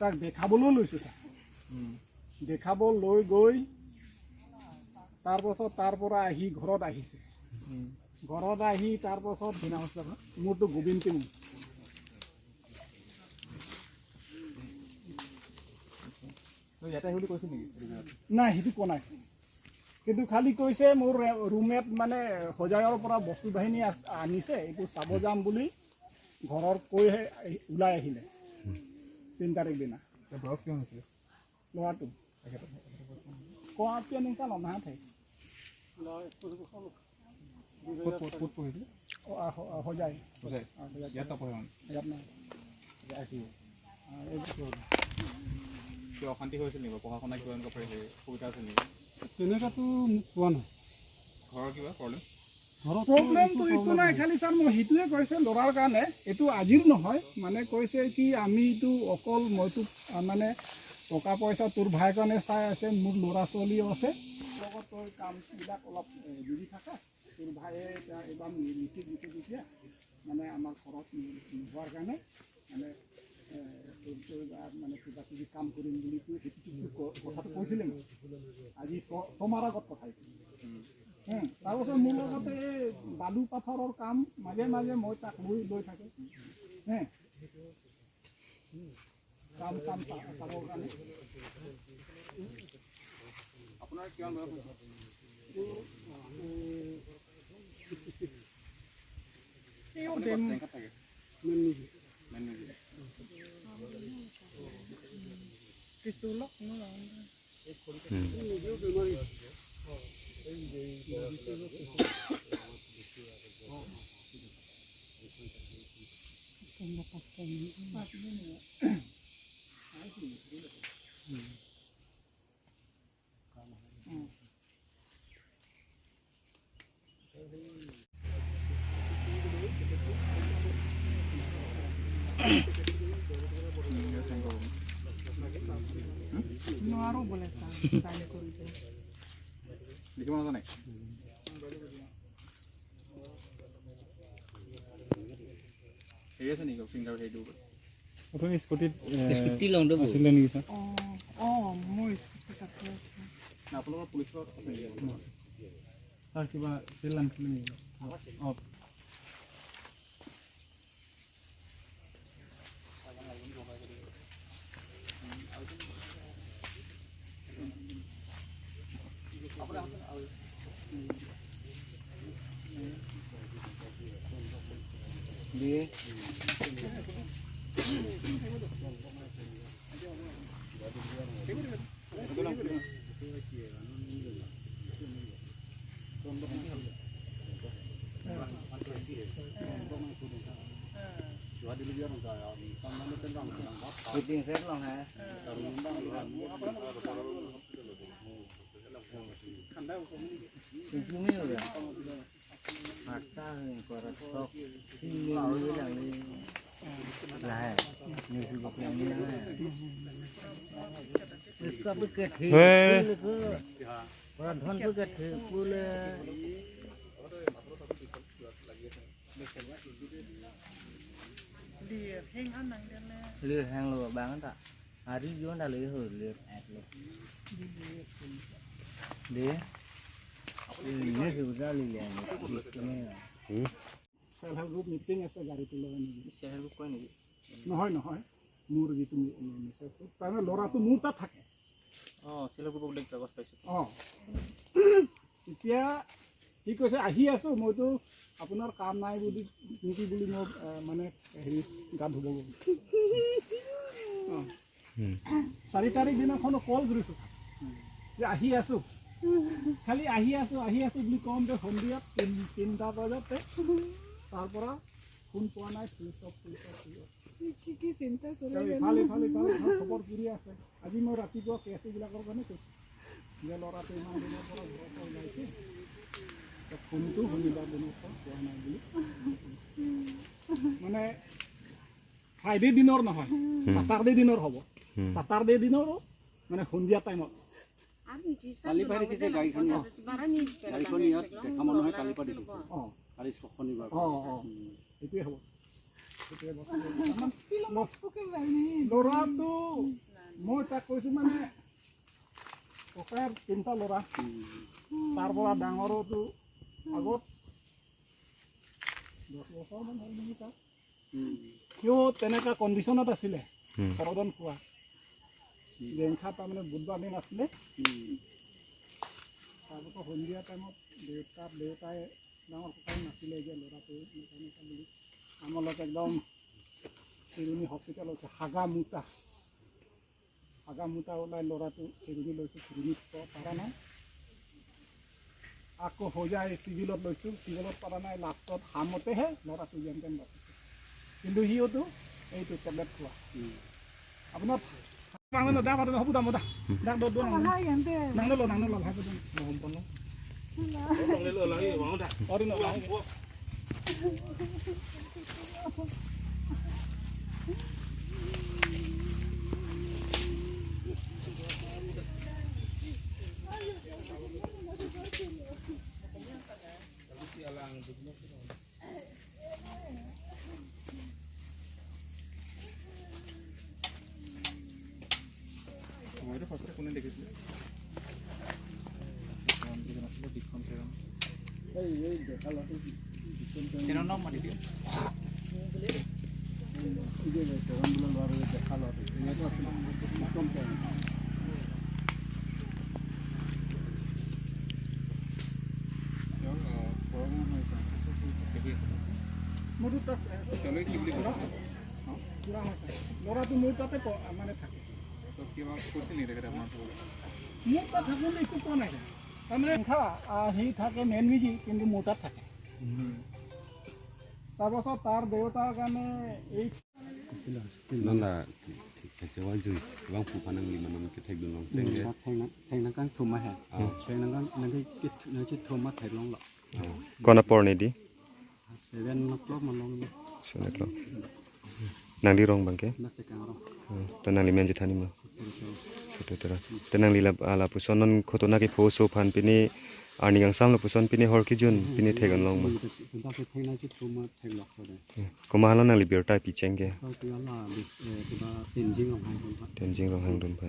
তাক দেখাবলৈও লৈছে ছাৰ। দেখাব লৈ গৈ তাৰপাছত তাৰ পৰা আহি ঘৰত আহিছে। ঘৰত আহি তাৰপাছত মোৰতো গোবিন্দ তিমু। নাই, সেইটো কোৱা নাই, কিন্তু খালি কৈছে মোৰ ৰুমমেট মানে হোজাইৰ পৰা বস্তু বাহিনী আনিছে, এইটো চাব যাম বুলি ঘৰৰ কৈহে ওলাই আহিলে 3 তাৰিখ দিনা। ল'ৰাটো হোজাই। অশান্তি হৈছিল নেকি? পঢ়া শুনা কিবা এনেকুৱা সুবিধা আছিল নেকি? তেনেকুৱাতো মোক কোৱা নাই। ঘৰৰ কিবা প্ৰব্লেম? প্ৰব্লেমটো একো নাই, খালি ছাৰ মই সেইটোৱে কৈছে ল'ৰাৰ কাৰণে, এইটো আজিৰ নহয়, মানে কৈছে কি আমিতো অকল মইতো মানে টকা পইচা তোৰ ভাইৰ কাৰণে চাই আছে, মোৰ ল'ৰা ছোৱালীও আছে, লগত তই কামবিলাক অলপ বিজি থাকা, তোৰ ভায়ে এতিয়া এইবাৰ মিটিং দিছে তেতিয়া মানে আমাৰ খৰচ নোহোৱাৰ কাৰণে মানে তোৰ মানে কিবা কিবি কাম কৰিম বুলি সেইটো কথাটো কৈছিলে মোক আজি 6 মাহৰ আগত কথা এইটো। তাৰপাছত মোৰ লগতে এই বালু পাথৰৰ কাম মাজে মাজে মই তাক লৈ লৈ থাকোঁ, হে কাম চাম চাবৰ কাৰণে। আপোনাৰ কিমান বয়স হৈছে? নোৱাৰো বোলে চাইন কৰিব। লিখিব নাজানে? হেৰি আছে নেকি ফিংগাৰ হেৰিটো? আপুনি স্কুটিত আছিলে নেকি ছাৰ? অঁ, মোৰ স্কুটি তাতে আছে। আপোনালোকৰ পুলিচৰ আছে নেকি? ছাৰ কিবা তেল আনিছিলে নেকি? অঁ। দিয়ে Lừa hàng lừa bán ta à đi vô là lừa hử lừa ẹt lừa để lừa thì ra lừa self help group meeting আছে গাড়ীটো লৈ নেকি? চেল্ফ হেল্প গ্ৰুপ কৰে নেকি? নহয় নহয়, মোৰ যিটো মেছেজ, তাৰমানে ল'ৰাটো মোৰ তাত থাকে। অঁ, চেল্ফ হেল্প গ্ৰুপক কাগজ পাইছোঁ। অঁ, এতিয়া কি কৈছে, আহি আছোঁ, মইতো আপোনাৰ কাম নাই বুলি নেকি বুলি মই মানে হেৰি গা ধুব গ'লো। অঁ, 4 তাৰিখ দিনাখনো কল কৰিছোঁ যে আহি আছোঁ, খালি আহি আছোঁ আহি আছোঁ বুলি কওঁতে সন্ধিয়া 3টা বজাতে তাৰ পৰা ফোন পোৱা নাই, switch off switch off switch off. কি কি চিন্তা কৰে, ইফালে ইফালে ইফালে খবৰ কৰি আছে। আজি মই ৰাতিপুৱা কেছ এইবিলাকৰ কাৰণে কৈছোঁ যে ল'ৰাটো ইমান দিনৰ পৰা ঘৰৰ পৰা ওলাইছে, ফোনটো শনিবাৰ দিনৰ পৰা পোৱা নাই বুলি। মানে ফ্ৰাইডে দিনৰ নহয়, ছেটাৰডে দিনৰ হ'ব। ছেটাৰডে দিনৰো মানে সন্ধিয়া টাইমত। অঁ, অঁ, অঁ, সেইটোৱে হ'ব। ল'ৰাটো মই তাক কৈছোঁ মানে ককাইৰ তিনিটা ল'ৰা, তাৰ পৰা ডাঙৰতো আগত 10 বছৰমান হ'ল নেকি তাৰ, সিও তেনেকুৱা কণ্ডিশ্যনত আছিলে, কৰদন খোৱা জেংখা, তাৰমানে বুধবাৰ দিন আছিলে। তাৰপাছত সন্ধিয়া টাইমত দেউতাই ডাঙৰ ককাই নাছিলে যে ল'ৰাটো এনেকুৱা এনেকুৱা বুলি আমালোক একদম চিৰণি হস্পিটেল হৈছে, হাগা মোটা ওলাই ল'ৰাটো চিৰণি লৈছোঁ, চিৰণিত পৰা নাই, আকৌ হোজাই চিভিলত লৈছোঁ, চিভিলত পৰা নাই, লাষ্টত হামতেহে ল'ৰাটো যেন তেন বাচিছে। কিন্তু সিওতো এইটো টেবলেট খোৱা আপোনাৰ মইতো ফাৰ্ষ্টতে কোনে দেখিছিলে? বিক্ৰম চেৰণ। চেৰণৰ মাতি দিয়ে। তেওঁলোকে কি বুলি কৈছে? ল'ৰাটো মোৰ তাতে মানে থাকে। কিবা কৈছিল নেকি তেখেতে আপোনাৰ? মোৰ তাত থাকোঁতে একো কোৱা নাই, তাৰমানে সি থাকে মেইন মিজি, কিন্তু মোৰ তাত থাকে। তাৰপাছত তাৰ দেউতাৰ কাৰণে এই Nang li rong bangke? Tenang li men jethani ma. Sotera. Tenang li la puson non khotona ki pho so phan pini arni gang sam la puson pini hor ki jun pini thegan long ma. Koma hala nang li bir tai pi chengke. Tenjing rong hang dun pha.